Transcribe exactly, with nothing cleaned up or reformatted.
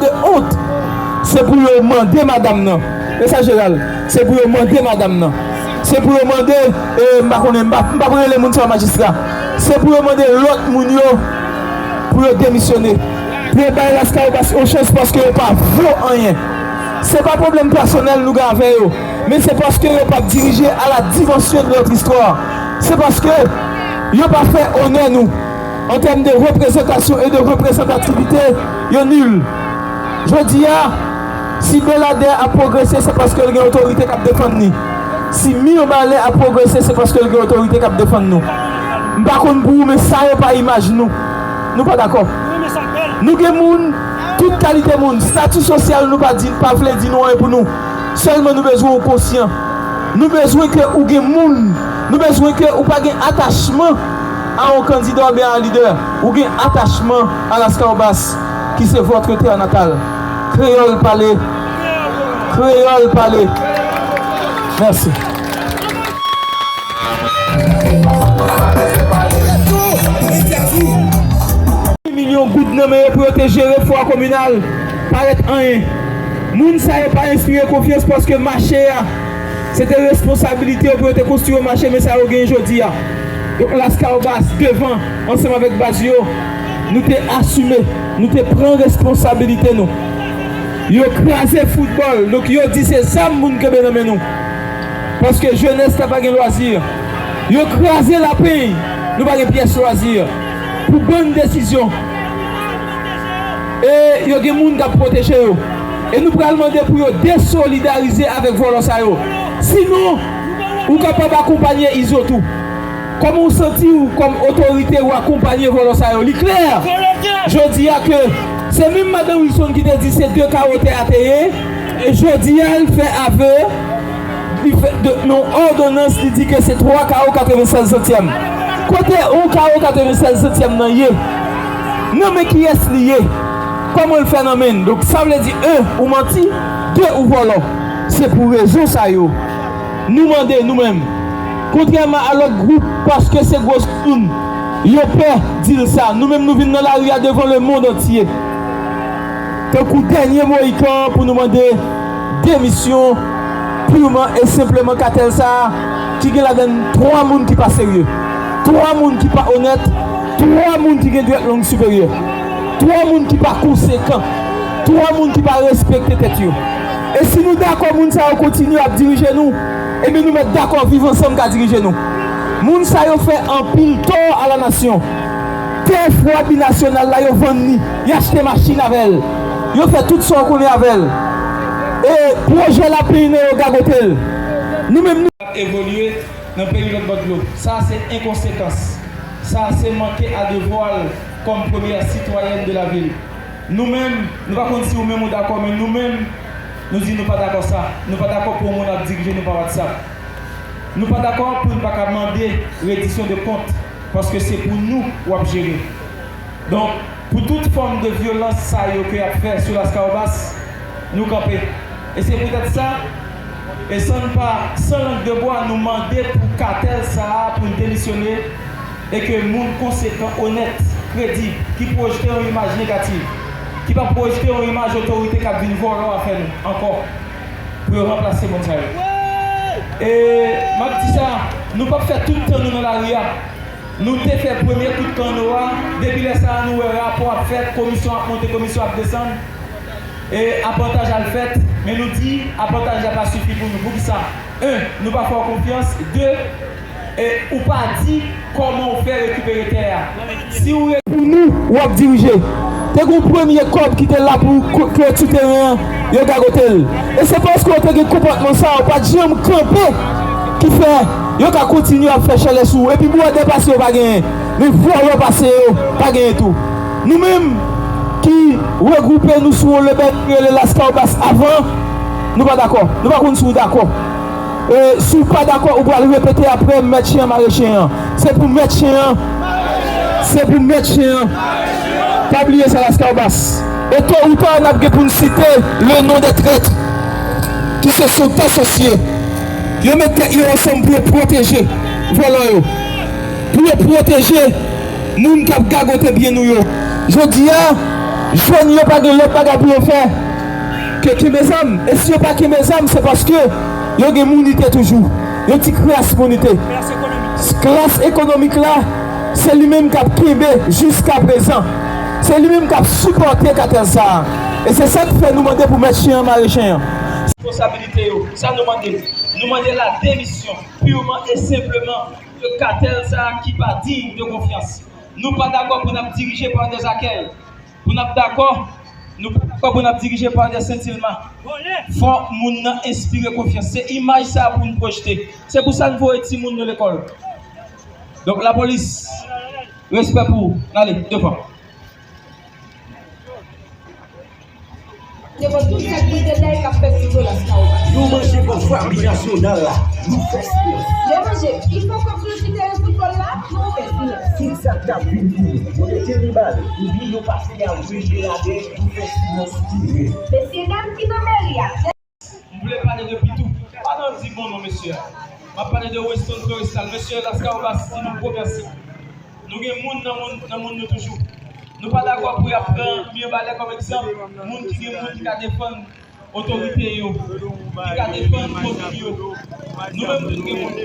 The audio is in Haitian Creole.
De ont. Se pou yo mande madanm nan. E sa, Jeral, se pou yo mande madanm nan. Se pou yo mande, e, m pa konnen, m pa, m pa pou rele moun sa majistra. Se pou yo mande lòt moun yo pou yo demisyone. Pou yo bay Lascahobas yon chans paske yo pa vo anyen. Se pa pwoblèm pèsonèl nou gen avè yo, men se paske yo p ap dirije à la dimension de notre histoire. Se paske yo pa fè onè nou. An tèm de reprezantasyon e de reprezantativite, yo nil. Jodi a, si Beladè ap pwogrese, se paske l gen otorite k ap defann li. Si Mirbalè ap pwogrese, se paske l gen otorite k ap defann nou. M pa konn pou ou, men sa yo pa imaj nou. Nou pa dakò. Nou gen moun, tout kalite moun, estati sosyal nou pa di, pa vle di nou anyen pou nou. Sèlman nou bezwen w konsyan. Nou bezwen ke ou gen moun. Nou bezwen ke ou pa gen atachman a yon kandida oubyen a yon lidè. Ou gen atachman a Lascahobas, ki se votre terre natale. Kreyòl pale. Kreyòl pale. Mèsi. Milyon goud nan men yo pou yo te jere fwa kominal, parèt anyen. Moun sa yo pa enspire konfyans paske mache a, se te responsabilite yo pou yo te konstwi yon mache, men sa yo genyen jodi a. Donk, Lascahobas, devan, ansanm avèk baz yo, nou te asime, nou te pran responsabilite nou. Yo kraze foutbòl, donk yo di se zam moun kenbe nan men nou. Paske jenès la pa gen lwazi. Yo kraze lapeny, nou pa gen pyès lwazi. Pou bann desizyon. E yo gen moun k ap pwoteje yo. E nou pral mande pou yo desolidarize avèk vòlò sa yo. Sinon, ou kapab akonpanye Izo tou. Kòman w santi w kòm otorite w akonpanye vòlò sa yo? Li klè jodi a ke se menm madan Wilson ki te di se de kawo tè a te ye, e jodi a l fè ave, li fè de, nan òdonans li di ke se twa kawo katrevennsèz santyèm. Kote yon kawo katrevennsèz santyèm nan ye? Nan men kiyès li ye? Kòman l fè nan men n? Donk sa vle di, en, ou manti, de, ou vòlò. Se pou rezon sa yo. Nou mande nou menm, kontrèman a lòt gwoup, paske se gwo moun, yo pè di l sa. Nou menm nou vin nan lari a devan lemonn antye. Tankou dènye Moyikan pou nou mande demisyon pirman e senpleman katèl sa a ki gen ladan l twa moun ki pa serye, twa moun ki pa onèt, twa moun ki gen dwèt long siperyè, twa moun ki pa konsekan, twa moun ki pa respekte tèt yo. E si nou dakò moun sa yo kontinye ap dirije nou, ebyen nou mèt dakò Viv Ansanm ka dirije nou. Moun sa yo fè anpil tò a la nasyon. Tè fwa binasyonal la, yo vann li, y achte machin avè l. Yo fè tout sa w konnen avè l. E pwojè lapeny nan yo gagote l. Nou menm nou. Evolye nan peyi lòt bò dlo. Sa a se enkonsekans. Sa a se manke a devwa l kòm premyè sitwayèn de la vil. Nou menm, nou pa konn si ou menm ou dakò, men nou menm, nou di nou pa dakò sa. Nou pa dakò pou yon moun ap dirije nou pa WhatsApp. Nou pa dakò pou n pa ka mande redisyon de kont, paske se pou nou w ap jere. Donk, pou tout fòm de vyolans sa yo ke y ap fè sou Lascahobas, nou kanpe. E se poutèt sa, e san n pa, san lang de bwa, nou mande pou katèl sa a pou l demisyone, e ke moun konsekan, onèt, kredib, ki pwojte yon imaj negatif, ki pa pwojte yon imaj otorite k ap vin vòlò afè nou ankò, pou yo ranplase moun sa yo. E m ap di sa, nou p ap fè tout tan nou nan lari a. Nou te fè premye kout kanno a, depi lè sa a nou wè rapò ap fèt, komisyon ap monte, komisyon ap desann, e apantaj al fèt, men nou di apantaj la pa sifi pou nou. Poukisa? En, nou pa fè w konfyans. De, e ou pa di kòman w fè rekipere tè a. Si w re- Pou nou, w ap dirije. Te gen yon premye kòb ki te la pou ko- kloti teren an, yo gagote l. E se paske w te gen konpòtman sa a, w pa t janm kanpe, ki fè yo ka kontinye ap fè chèlè sou ou. Epi bwòdè pase yo pa genyen, men vòlò pase yo pa genyen tou. Nou menm ki regwoupe nou sou yon lebèl ki rele Lascahobas avan, nou pa dakò. Nou pa konn si w dakò. E si w pa dakò, ou pral repete apre, mèt chen an mare chen an. Se pou mèt chen an. Se pou mèt chen an. Pa bliye sa, Lascahobas. E to ou ta, n ap gen pou n site le non dè trèt ki se sou asosye. Yo met tèt yo ansanm pou yo pwoteje vòlò yo. Pou yo pwoteje moun k ap gagote byen nou yo. Jodi a, Jèn yo pa gen lòt bagay pou yo fè ke kenbe zam. E si yo pa kenbe zam, se paske yo gen mounite toujou. Yon ti kras mounite. Kras ekonomik la, se li menm k ap kenbe jiska prezan. Se li menm k ap sipòte katèl sa a. E se sa k fè nou mande pou mèt chen an mare chen an. Responsabilite yo, sa nou mande. Nou mande la demisyon, purman e senpleman, de katèl sa a ki pa diy de konfyans. Nou pa dakò pou n ap dirije pa de zakèl. Pou n ap dakò, nou pa dakò pou n ap dirije pa de Sentilma. Fò moun nan enspire konfyans. Se imaj sa a pou n pwojte. Se pou sa n voye timoun nou lekòl. Donk, lapolis, respè pou ou. N ale, devan. Devan tout sèk boul de tay k ap fè pito Laskawobas. Nou manje konfwa binasyonal la, nou fè silans. Yo manje pifò konfyans teren foutbòl la, nou fè silans. Tout sa k t ap vin pou nou, yo mete li ba nou, oubyen yo pase y al jwe ladrè, nou fè silans tou nèt. Mesyedam ki nan meri a. M vle pale de Pitou. Pa nan di bon non mesye a. M ap pale de Weston Florestal. Mesye Laskawobas di nou gwo mèsi. Nou gen moun nan moun, nan moun nou toujou. Nou pa dakò pou y ap pran Mirebalais kòm egzanp, moun ki gen moun ki ka defann otorite yo, ki ka defann komin yo. Nou menm tou nou gen moun.